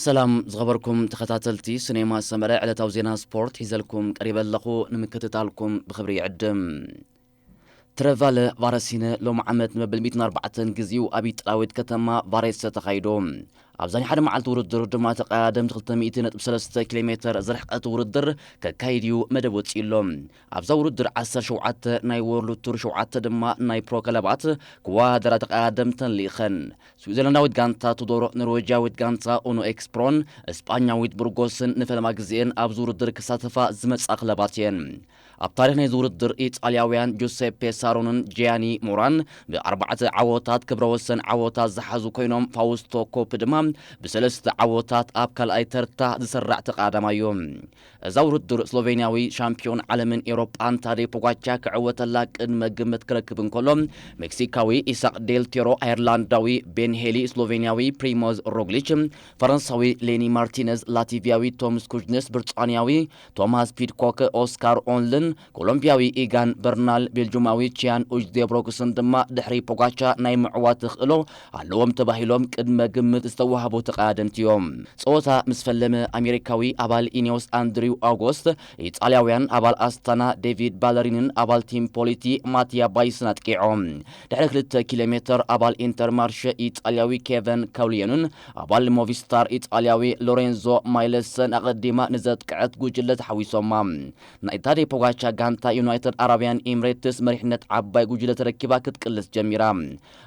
ሰላም ዝኸበርኩም ተኸታተልቲ ስኔማ ሰመረ፣ ዕለታዊ ዜና ስፖርት ሒዘልኩም ቀሪበ ኣለኹ። ንምክትታልኩም ብኽብሪ ይዕድም። ትረቫለ ቫረሲነ ሎም ዓመት ንመበል ሚእትን ኣርባዕተን ግዜኡ ኣብ ኢጣልያዊት ከተማ ቫሬሰ ተኻይዶ። ኣብዛ ናይ ሓደ መዓልቲ ውድድር ድማ ተቐዳደምቲ ክልተ ሚእቲ ነጥቢ ሰለስተ ኪሎ ሜተር ዝርሕቀት ውድድር ከካይድ እዩ መደብ ወፂኡ ኣሎ። ኣብዛ ውድድር ዓሰርተ ሸውዓተ ናይ ወርልድ ቱር፣ ሸውዓተ ድማ ናይ ፕሮ ክለባት ክወዳደራ ተቐዳደምተን ልኢኸን። ስዊዘርላንዳዊት ጋንታ ቱዶር፣ ኖርዌጃዊት ጋንታ ኡኖ ኤክስፕሮን፣ እስጳኛዊት ቡርጎስን ንፈለማ ግዜኤን ኣብዚ ውድድር ክሳተፋ ዝመጻ ክለባት እየን። ኣብ ታሪኽ ናይዚ ውድድር ኢጣልያውያን ጁሴፔ ሳሮንን ጂያኒ ሞራን ብኣርባዕተ ዓወታት ክብረ ወሰን ዓወታት ዝሓዙ ኮይኖም፣ ፋውስቶ ኮፕ ድማ ብሰለስተ ዓወታት ኣብ ካልኣይ ተርታ ዝሰራዕ ተቐዳዳማይ እዩ። እዛ ውድድር ስሎቬንያዊ ሻምፒዮን ዓለምን ኤውሮጳን ታዴ ፖጋቻ ክዕወተላ ቅድመ ግምት ክረክብ እንከሎ፣ ሜክሲካዊ ኢሳቅ ዴል ቴሮ፣ ኣየርላንዳዊ ቤን ሄሊ፣ ስሎቬንያዊ ፕሪሞዝ ሮግሊች፣ ፈረንሳዊ ሌኒ ማርቲነዝ፣ ላቲቪያዊ ቶምስ ኩጅነስ፣ ብሪጣንያዊ ቶማስ ፒድኮክ፣ ኦስካር ኦንልን፣ ኮሎምቢያዊ ኢጋን በርናል፣ ቤልጁማዊ ቺያን ኡጅዴብሮግስን ድማ ድሕሪ ፖጋቻ ናይ ምዕዋት ተኽእሎ ኣለዎም ተባሂሎም ቅድመ ግምት ዝተዋህቡ ተቐዳደምቲ እዮም። ጸወታ ምስ ፈለመ፣ ኣሜሪካዊ ኣባል ኢኔዎስ ኣንድሪው ኦጎስት፣ ኢጣልያውያን ኣባል ኣስታና ዴቪድ ባለሪንን ኣባል ቲም ፖሊቲ ማቲያ ባይስን ኣጥቂዖም። ድሕሪ ክልተ ኪሎ ሜተር፣ ኣባል ኢንተርማርሸ ኢጣልያዊ ኬቨን ካውሊዮንን ኣባል ሞቪስታር ኢጣልያዊ ሎሬንዞ ማይለሰን ኣቐዲማ ንዘጥቅዐት ጉጅለ ተሓዊሶማ። ናይ ታዴ ፖጋቻ ጋንታ ዩናይትድ ኣረብያን ኤምሬትስ መሪሕነት ዓባይ ጉጅለ ተረኪባ ክትቅልስ ጀሚራ።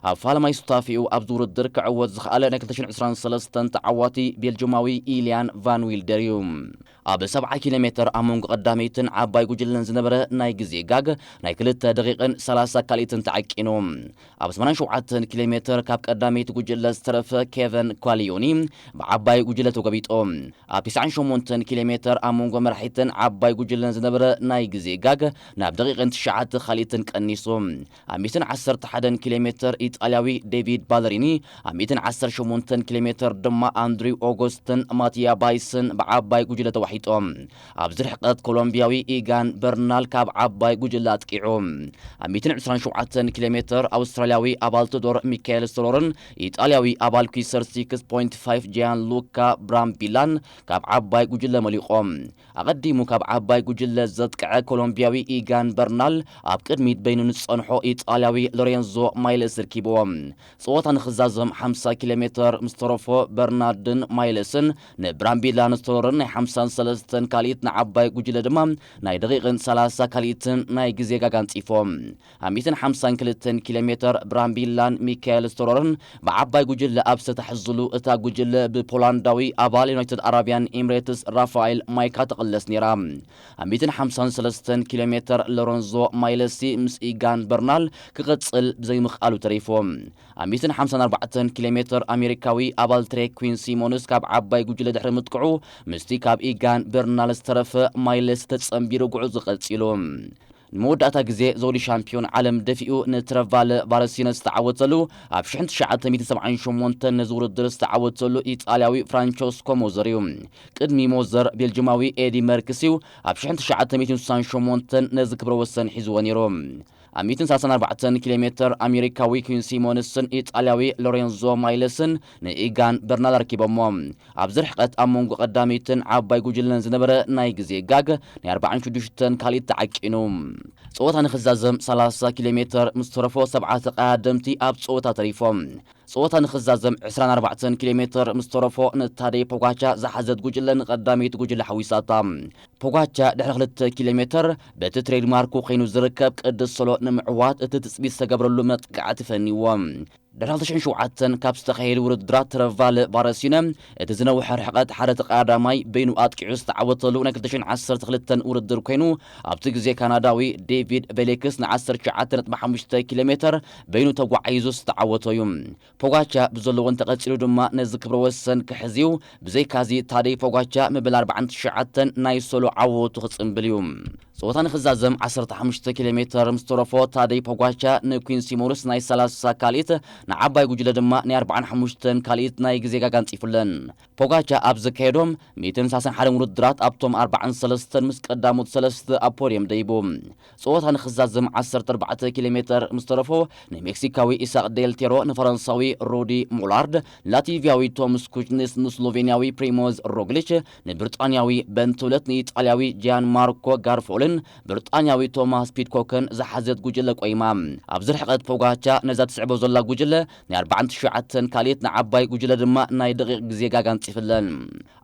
ኣብ ፋለማይ ሱታፊኡ ኣብዚ ውድድር ክዕወት ዝኸኣለ ናይ ክልተ ሽሕን ዕስራን ሰለስተን ተዓዋቲ ቤልጁማዊ ኢልያን ቫን ዊልደር እዩ። ኣብ ሰብዓ ኪሎ ሜተር ኣብ መንጎ ቀዳመይትን ዓባይ ጉጅለን ዝነበረ ናይ ግዜ ጋግ ናይ ክልተ ደቂቕን ሰላሳ ካልኢትን ተዓቂኑ። ኣብ ሰማንያን ሸውዓተን ኪሎ ሜተር ካብ ቀዳመይቲ ጉጅለ ዝተረፈ ኬቨን ኳሊዮኒ ብዓባይ ጉጅለ ተጎቢጦ። ኣብ ተስዓን ሸሞንተን ኪሎ ሜተር ኣብ መንጎ መራሒትን ዓባይ ጉጅለን ዝነበረ ናይ ግዜ ጋግ ናብ ደቂቕን ትሽዓተ ካልኢትን ቀኒሱ። ኣብ ሚእትን ዓሰርተ ሓደን ኪሎ ሜተር ኢጣልያዊ ዴቪድ ባለሪኒ፣ ኣብ ሚእትን ዓሰርተ ሸሞንተን ኪሎ ሜተር ድማ ኣንድሪው ኦጎስትን ማቲያ ባይስን ብዓባይ ጉጅለ ተዋሒጦም። ኣብዚ ርሕቀት ኮሎምቢያዊ ኢጋን በርናል ካብ ዓባይ ጉጅለ ኣጥቂዑ። ኣብ ሚእትን ዕስራን ሸውዓተን ኪሎ ሜተር ኣውስትራልያዊ ኣባል ቱዶር ሚካኤል ስትሮርን ኢጣልያዊ ኣባል ኲሰር ሲክስ ፖይንት ፋይቭ ጂያን ሉካ ብራምቢላን ካብ ዓባይ ጉጅለ መሊቖም። ኣቐዲሙ ካብ ዓባይ ጉጅለ ዘጥቅዐ ኮሎምቢያዊ ኢጋን በርናል ኣብ ቅድሚት በይኑ ንጸንሖ ኢጣልያዊ ሎሬንዞ ማይለስ ርኪብዎ። ጸወታ ንኽዛዘም ሓምሳ ኪሎ ሜተር ምስ ተረፎ፣ በርናርድን ማይለስን ንብራምቢላን ስትሮርን ናይ ሓምሳን ሰለስተን ካልኢት ንዓባይ ጉጅለ ድማ ናይ ደቂቕን ሰላሳ ካልኢትን ናይ ግዜ ጋግ ኣንጺፎም። ኣብ ሚእትን ሓምሳን ክልተን ኪሎ ሜተር ብራምቢላን ሚካኤል ስትሮርን ብዓባይ ጉጅለ ኣብ ዝተታሕዝሉ፣ እታ ጉጅለ ብፖላንዳዊ ኣባል ዩናይትድ ኣረብያን ኤምሬትስ ራፋኤል ማይካ ትቕለስ ነይራ። ኣብ ሚእትን ሓምሳን ሰለስተን ኪሎ ሜተር ሎረንዞ ማይለሲ ምስ ኢጋን በርናል ክቕጽል ብዘይምኽኣሉ ተሪፎም። ኣብ ሚእትን ሓምሳን ኣርባዕተን ኪሎ ሜተር ኣሜሪካዊ ኣባል ትሬክ ኲን ሲሞንስ ካብ ዓባይ ጉጅለ ድሕሪ ምጥቅዑ፣ ምስቲ ካብ ኢጋን በርናል ዝተረፈ ማይለስ ተጸንቢሩ ጉዕዞ ቀጺሉ። ንመወዳእታ ግዜ ዘውዲ ሻምፒዮን ዓለም ደፊኡ ንትረቫለ ቫረሲነ ዝተዓወተሉ፣ ኣብ ሽሕን ትሽዓተ ሚእትን ሰብዓን ሸሞንተን ነዚ ውድድር ዝተዓወተሉ ኢጣልያዊ ፍራንቸስኮ ሞዘር እዩ። ቅድሚ ሞዘር፣ ቤልጅማዊ ኤዲ መርክስ እዩ ኣብ ሽሕን ትሽዓተ ሚእትን ስሳን ሸሞንተን ነዚ ክብረ ወሰን ሒዝዎ ነይሩ። ኣብ ሚእትን ሰላሳን ኣርባዕተን ኪሎ ሜተር ኣሜሪካዊ ኲን ሲሞንስን ኢጣልያዊ ሎሬንዞ ማይለስን ንኢጋን በርናል ኣርኪቦሞ። ኣብዚ ርሕቀት ኣብ መንጎ ቀዳመይትን ዓባይ ጉጅለን ዝነበረ ናይ ግዜ ጋግ ናይ ኣርባዓን ሽዱሽተን ካልኢት ተዓቂኑ። ጸወታ ንኽዛዘም ሰላሳ ኪሎ ሜተር ምስ ተረፎ፣ ሰብዓ ተቐዳደምቲ ኣብ ጸወታ ተሪፎም። ጸወታ ንኽዛዘም ዕስራን ኣርባዕተን ኪሎ ሜተር ምስ ተረፎ፣ ንታዴ ፖጋቻ ዝሓዘት ጉጅለ ንቐዳመይቲ ጉጅለ ሓዊሳታ። ፖጋቻ ድሕሪ ክልተ ኪሎ ሜተር በቲ ትሬድማርኩ ኮይኑ ዝርከብ ቅድስ ሶሎ ንምዕዋት እቲ ትጽቢት ዝተገብረሉ መጥቃዕቲ ፈንይዎ። ድሕሪ ክልተ ሽሕን ሸውዓተን ካብ ዝተኻየዱ ውድድራት፣ ትረቫለ ቫረሲነ እቲ ዝነውሐ ርሕቀት ሓደ ተቐዳዳማይ በይኑ ኣጥቂዑ ዝተዓወተሉ ናይ ክልተ ሽሕን ዓሰርተ ክልተን ውድድር ኮይኑ፣ ኣብቲ ግዜ ካናዳዊ ዴቪድ ቤሌክስ ን ዓሰርተ ትሽዓተ ነጥቢ ሓሙሽተ ኪሎ ሜተር በይኑ ተጓዒዙ ዝተዓወቶ እዩ። ፖጋቻ ብዘለዎ እንተቐጺሉ ድማ ነዚ ክብረ ወሰን ክሕዝ እዩ። ብዘይካዚ፣ ታደይ ፖጋቻ መበል ኣርባዓን ትሽዓተን ናይ ሶሎ ዓወቱ ክጽንብል እዩ። ጸወታ ንኽዛዘም ዓሰርተ ሓሙሽተ ኪሎ ሜተር ምስ ተረፎ፣ ታደይ ፖጋቻ ንኩዊን ሲሞንስ ናይ ሰላሳ ካልኢት ንዓባይ ጉጅለ ድማ ናይ ኣርባዓን ሓሙሽተን ካልኢት ናይ ግዜ ጋጋ ኣንጺፉለን። ፖጋቻ ኣብ ዘካየዶም ሚእትን ሰላሳን ሓደን ውድድራት ኣብቶም ኣርባዓን ሰለስተን ምስ ቀዳሞት ሰለስተ ኣብ ፖድየም ደይቡ። ጸወታ ንኽዛዘም ዓሰርተ ኣርባዕተ ኪሎ ሜተር ምስ ተረፎ፣ ንሜክሲካዊ ኢሳቅ ዴል ቴሮ፣ ንፈረንሳዊ ሩዲ ሞላርድ፣ ንላቲቪያዊ ቶምስ ኩችንስ፣ ንስሎቬንያዊ ፕሪሞዝ ሮግሊች፣ ንብሪጣንያዊ በን ቱለት፣ ንኢጣልያዊ ጂያን ማርኮ ጋርፎልን ብሪጣንያዊ ቶማስ ፒድኮክን ዝሓዘት ጉጅለ ቆይማ። ኣብዚ ርሕቀት ፖጋቻ ነዛ ትስዕቦ ዘላ ጉጅለ ናይ ኣርባዓን ትሽዓተን ካልኢት፣ ንዓባይ ጉጅለ ድማ ናይ ደቂቕ ግዜ ጋጋ ኣንጺፍለን።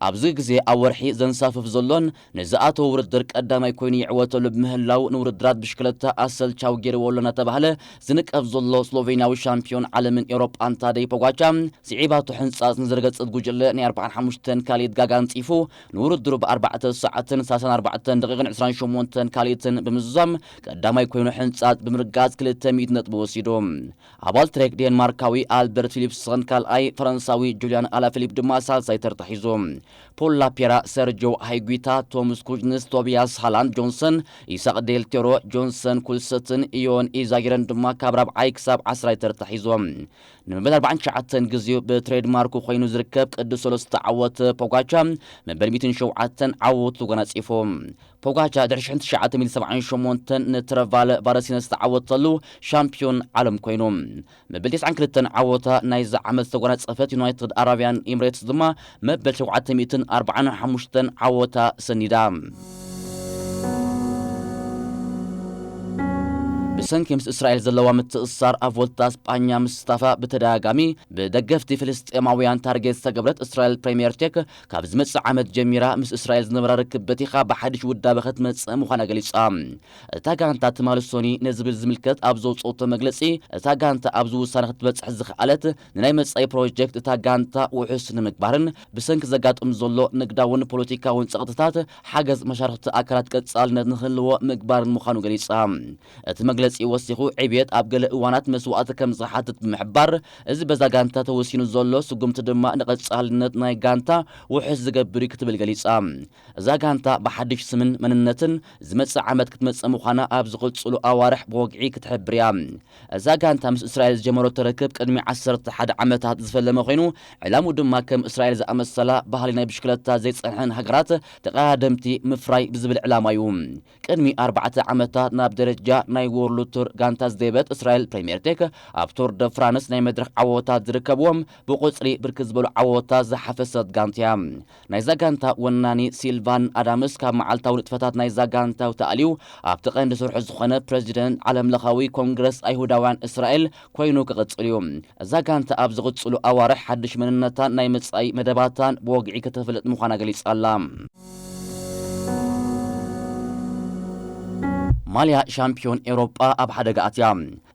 ኣብዚ ግዜ ኣብ ወርሒ ዘንሳፍፍ ዘሎን ንዝኣተወ ውድድር ቀዳማይ ኮይኑ ይዕወተሉ ብምህላው፣ ንውድድራት ብሽክለታ ኣሰልቻዊ ገይርዎ ኣሎ እናተባህለ ዝንቀፍ ዘሎ ስሎቬንያዊ ሻምፒዮን ዓለምን ኤውሮጳን ታደይ ፖጋቻ፣ ስዒባቶ ሕንጻጽ ንዝረገጸት ጉጅለ ናይ ኣርባዓን ሓሙሽተን ካልኢት ጋጋ ኣንጺፉ፣ ንውድድሩ ብኣርባዕተ ሰዓትን ሰላሳን ኣርባዕተን ደቂቕን ዕስራን ሸሞንተን ካልኢትን ብምዝዛም ቀዳማይ ኮይኑ ሕንጻጽ ብምርጋጽ ክልተ ሚእቲ ነጥቢ ወሲዱ። ኣባል ትሬክ ዴንማርካዊ ኣልበርት ፊሊፕሰን ካልኣይ፣ ፈረንሳዊ ጁልያን ኣላፊሊፕ ድማ ሳልሳይ ተርታ ሒዙ። ፖል ላፔራ፣ ሰርጆ ሃይጉታ፣ ቶምስ ኩጅንስ፣ ቶቢያስ ሃላንድ ጆንሰን፣ ኢሳቅ ዴል ቴሮ፣ ጆንሰን ኩልሰትን ኢዮን ኢዛጊረን ድማ ካብ ራብዓይ ክሳብ ዓስራይ ተርታ ሒዞም። ንመበል ኣርባዓን ትሽዓተን ግዜኡ ብትሬድማርኩ ኮይኑ ዝርከብ ቅዱስ ሰለስተ ዓወት ፖጋቻ መበል ሚእትን ሸውዓተን ዓወቱ ተጎናጺፉ። ፖጋቻ ድሕሪ ሽሕን ትሽዓተ ሚእትን ሰብዓን ሸሞንተን ንትረቫል ቫረሲነ ዝተዓወተሉ ሻምፒዮን ዓለም ኮይኑ፣ መበል ተስዓን ክልተን ዓወታ ናይዚ ዓመት ዝተጎናጸፈት ዩናይትድ ኣረብያን ኤምሬትስ ድማ መበል ሸውዓተ ሚእትን ኣርባዓን ሓሙሽተን ዓወታ ሰኒዳ። ብሰንኪ ምስ እስራኤል ዘለዋ ምትእስሳር ኣብ ቮልታ ስጳኛ ምስታፋ ብተደጋጋሚ ብደገፍቲ ፍልስጤማውያን ታርጌት ዝተገብረት እስራኤል ፕሪምየር ቴክ ካብ ዝመጽእ ዓመት ጀሚራ ምስ እስራኤል ዝነበራ ርክብ በቲኻ ብሓድሽ ውዳበ ክትመጽእ ምዃና ገሊጻ። እታ ጋንታ ትማሊ ሶኒ ነዚ ዝምልከት ኣብ ዘውጽኦቶ መግለጺ፣ እታ ጋንታ ኣብዚ ውሳነ ክትበጽሕ ዝኸኣለት ንናይ መጻኢ ፕሮጀክት እታ ጋንታ ውሑስ ንምግባርን ብሰንኪ ዘጋጥም ዘሎ ንግዳውን ፖለቲካውን ጸቕጥታት ሓገዝ መሻርኽቲ ኣካላት ቀጻልነት ንክህልዎ ምግባርን ምዃኑ ገሊጻ። እቲ መግለጺ ወሲኹ፣ ዕብየት ኣብ ገለ እዋናት መስዋእቲ ከም ዝሓትት ብምሕባር፣ እዚ በዛ ጋንታ ተወሲኑ ዘሎ ስጉምቲ ድማ ንቐጻልነት ናይ ጋንታ ውሑስ ዝገብር እዩ ክትብል ገሊጻ። እዛ ጋንታ ብሓድሽ ስምን መንነትን ዝመጽእ ዓመት ክትመጽእ ምዃና ኣብ ዝቕጽሉ ኣዋርሕ ብወግዒ ክትሕብር እያ። እዛ ጋንታ ምስ እስራኤል ዝጀመረቶ ርክብ ቅድሚ ዓሰርተ ሓደ ዓመታት ዝፈለመ ኮይኑ፣ ዕላምኡ ድማ ከም እስራኤል ዝኣመሰላ ባህሊ ናይ ብሽክለታ ዘይጸንሐን ሃገራት ተቐዳደምቲ ምፍራይ ብዝብል ዕላማ እዩ። ቅድሚ ኣርባዕተ ዓመታት ናብ ደረጃ ናይ ዎርልድ ቱር ጋንታ ዝደየበት እስራኤል ፕሪምየር ቴክ ኣብ ቱር ደ ፍራንስ ናይ መድረኽ ዓወታት ዝርከብዎም ብቁጽሪ ብርክት ዝበሉ ዓወታት ዝሓፈሰት ጋንታ እያ። ናይዛ ጋንታ ወናኒ ሲልቫን ኣዳምስ ካብ መዓልታዊ ንጥፈታት ናይዛ ጋንታ ተኣልዩ ኣብቲ ቀንዲ ስርሑ ዝኾነ ፕረዚደንት ዓለምለኻዊ ኮንግረስ ኣይሁዳውያን እስራኤል ኮይኑ ክቕጽል እዩ። እዛ ጋንታ ኣብ ዝቕጽሉ ኣዋርሕ ሓድሽ መንነታን ናይ መጻኢ መደባታን ብወግዒ ከተፍልጥ ምዃና ገሊጻ ኣላ። ማልያ ሻምፒዮን ኤውሮጳ ኣብ ሓደጋ ኣትያ።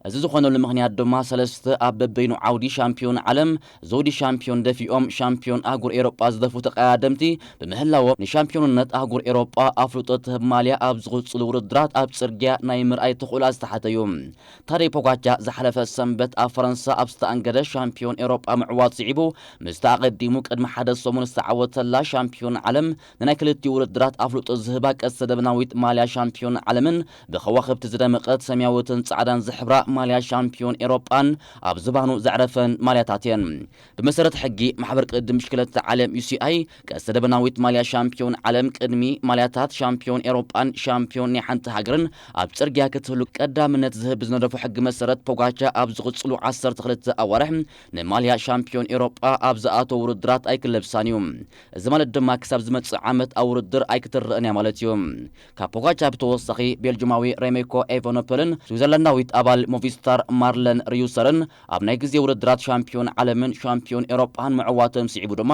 እዚ ዝኾነሉ ምኽንያት ድማ ሰለስተ ኣብ በበይኑ ዓውዲ ሻምፒዮን ዓለም ዘውዲ ሻምፒዮን ደፊኦም ሻምፒዮን ኣህጉር ኤውሮጳ ዝደፉ ተቐዳደምቲ ብምህላዎም ንሻምፒዮንነት ኣህጉር ኤውሮጳ ኣፍልጦ ትህብ ማልያ ኣብ ዝቕጽሉ ውድድራት ኣብ ጽርግያ ናይ ምርኣይ ተኽእሎ ዝተሓተ እዩ። ታደይ ፖጋቻ ዝሓለፈ ሰንበት ኣብ ፈረንሳ ኣብ ዝተኣንገደ ሻምፒዮን ኤውሮጳ ምዕዋት ስዒቡ፣ ምስቲ ኣቐዲሙ ቅድሚ ሓደ ሰሙን ዝተዓወተላ ሻምፒዮን ዓለም ንናይ ክልቲኡ ውድድራት ኣፍልጦ ዝህባ ቀስተ ደበናዊት ማልያ ሻምፒዮን ዓለምን ብከዋኽብቲ ዝደመቐት ሰማያዊትን ጻዕዳን ዝሕብራ ማልያ ሻምፒዮን ኤውሮጳን ኣብ ዝባኑ ዘዕረፈን ማልያታት እየን። ብመሰረት ሕጊ ማሕበር ቅድድም ብሽክለታ ዓለም ዩ ሲ ኣይ፣ ቀስተ ደበናዊት ማልያ ሻምፒዮን ዓለም ቅድሚ ማልያታት ሻምፒዮን ኤውሮጳን ሻምፒዮን ናይ ሓንቲ ሃገርን ኣብ ጽርግያ ክትህሉ ቀዳምነት ዝህብ ብዝነደፎ ሕጊ መሰረት፣ ፖጋቻ ኣብ ዝቕጽሉ ዓሰርተ ክልተ ኣዋርሕ ንማልያ ሻምፒዮን ኤውሮጳ ኣብ ዝኣተወ ውድድራት ኣይክለብሳን እዩ። እዚ ማለት ድማ ክሳብ ዝመጽእ ዓመት ኣብ ውድድር ኣይክትረእን እያ ማለት እዩ። ካብ ፖጋቻ ብተወሳኺ ቤልጅማዊ ሬሜኮ ኤቨኖፐልን ስዊዘርላንዳዊት ኣባል ሞቪስታር ማርለን ሪዩሰርን ኣብ ናይ ግዜ ውድድራት ሻምፒዮን ዓለምን ሻምፒዮን ኤውሮጳን ምዕዋቶም ስዒቡ ድማ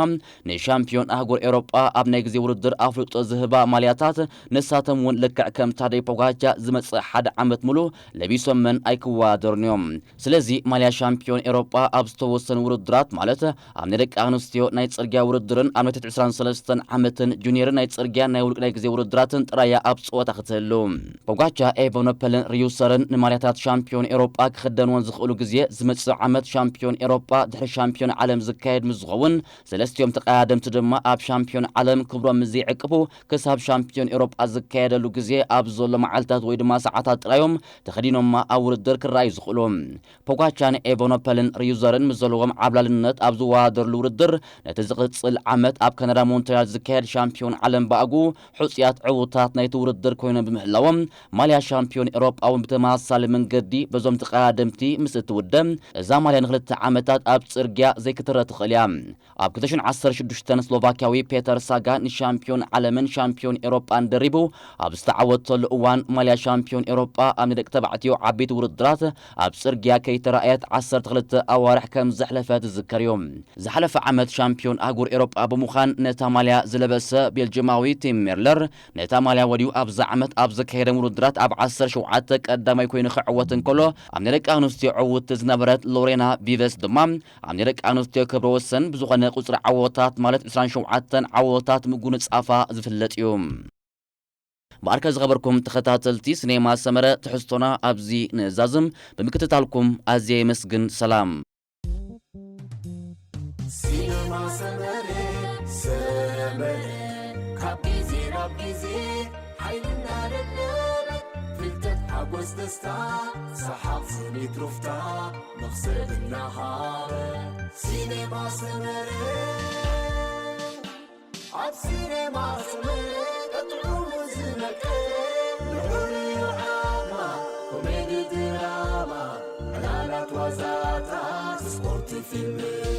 ንሻምፒዮን ኣህጉር ኤውሮጳ ኣብ ናይ ግዜ ውድድር ኣፍልጦ ዝህባ ማልያታት ንሳቶም እውን ልክዕ ከም ታደይ ፖጋቻ ዝመጽእ ሓደ ዓመት ሙሉ ለቢሶመን ኣይክወዳደሩን እዮም። ስለዚ ማልያ ሻምፒዮን ኤውሮጳ ኣብ ዝተወሰኑ ውድድራት ማለት ኣብ ናይ ደቂ ኣንስትዮ ናይ ጽርግያ ውድድርን ኣብ ናይ ትሕቲ ዕስራን ሰለስተን ዓመትን ጁኒየርን ናይ ጽርግያ ናይ ውልቂ ናይ ግዜ ውድድራትን ጥራያ ኣብ ጸወታ ክትህሉ። ፖጋቻ፣ ኤቨኖፐልን ሪዩሰርን ንማልያታት ሻምፒዮን ኤውሮጳ ክኽደንዎን ዝኽእሉ ግዜ ዝመጽእ ዓመት ሻምፒዮን ኤውሮጳ ድሕሪ ሻምፒዮን ዓለም ዝካየድ ምስ ዝኸውን፣ ሰለስቲኦም ተቐዳደምቲ ድማ ኣብ ሻምፒዮን ዓለም ክብሮም ምስ ዘይዕቅቡ ክሳብ ሻምፒዮን ኤውሮጳ ዝካየደሉ ግዜ ኣብ ዘሎ መዓልታት ወይ ድማ ሰዓታት ጥራዮም ተኸዲኖማ ኣብ ውድድር ክረኣዩ ዝኽእሉ። ፖጋቻን ኤቨኖፐልን ሪዩዘርን ምስ ዘለዎም ዓብላልነት ኣብ ዝወዳደርሉ ውድድር፣ ነቲ ዝቕጽል ዓመት ኣብ ካናዳ ሞንትሪያል ዝካየድ ሻምፒዮን ዓለም ብኣግኡ ሕጹያት ዕዉታት ናይቲ ውድድር ኮይኖም ብምህላዎም፣ ማልያ ሻምፒዮን ኤውሮጳ እውን ብተመሳሳሊ መንገዲ በዞም ተቐዳደምቲ ምስ እትውደ፣ እዛ ማልያ ንክልተ ዓመታት ኣብ ጽርግያ ዘይክትረ ትኽእል እያ። ኣብ ክልተ ሽሕን ዓሰርተ ሽዱሽተን ስሎቫክያዊ ፔተር ሳጋ ንሻምፒዮን ዓለምን ሻምፒዮን ኤውሮጳን ደሪቡ ኣብ ዝተዓወተሉ እዋን፣ ማልያ ሻምፒዮን ኤውሮጳ ኣብ ናይ ደቂ ተባዕትዮ ዓበይቲ ውድድራት ኣብ ጽርግያ ከይተራእየት ዓሰርተ ክልተ ኣዋርሕ ከም ዘሕለፈ ዝዝከር እዩ። ዝሓለፈ ዓመት ሻምፒዮን ኣህጉር ኤውሮጳ ብምዃን ነታ ማልያ ዝለበሰ ቤልጅማዊ ቲም ሜርለር፣ ነታ ማልያ ወዲኡ ኣብዛ ዓመት ኣብ ዘካየደም ውድድራት ኣብ ዓሰርተ ሸውዓተ ቀዳማይ ኮይኑ ክዕወት እንከሎ፣ ኣብ ናይ ደቂ ኣንስትዮ ዕውትቲ ዝነበረት ሎሬና ቪቨስ ድማ ኣብ ናይ ደቂ ኣንስትዮ ክብረ ወሰን ብዝኾነ ቁጽሪ ዓወታት ማለት ዕስራን ሸውዓተን ዓወታት ምጉንጻፋ ዝፍለጥ እዩ። ብኣርከ ዝኸበርኩም ተኸታተልቲ ሲኔማ ሰመረ፣ ትሕዝቶና ኣብዚ ንዛዝም። ብምክትታልኩም ኣዝየ የመስግን። ሰላም። ሲነማ ሰመረ ሰመረ ካብ ግዜ ናብ ግዜ ሓይልና ደለበ ፍልጠት ሓጎስ ደስታ ሰሓቕ ስኒት ሩፍታ መኽሰብ እናሃበ ሲነማ ሰመረ ኣብ ሲነማ ሰመረ ቀጥዑ ዝነቀ ልዑል ዓማ ኮሜዲ ድራማ ዕላላት ዋዛታት ስፖርት ፊልም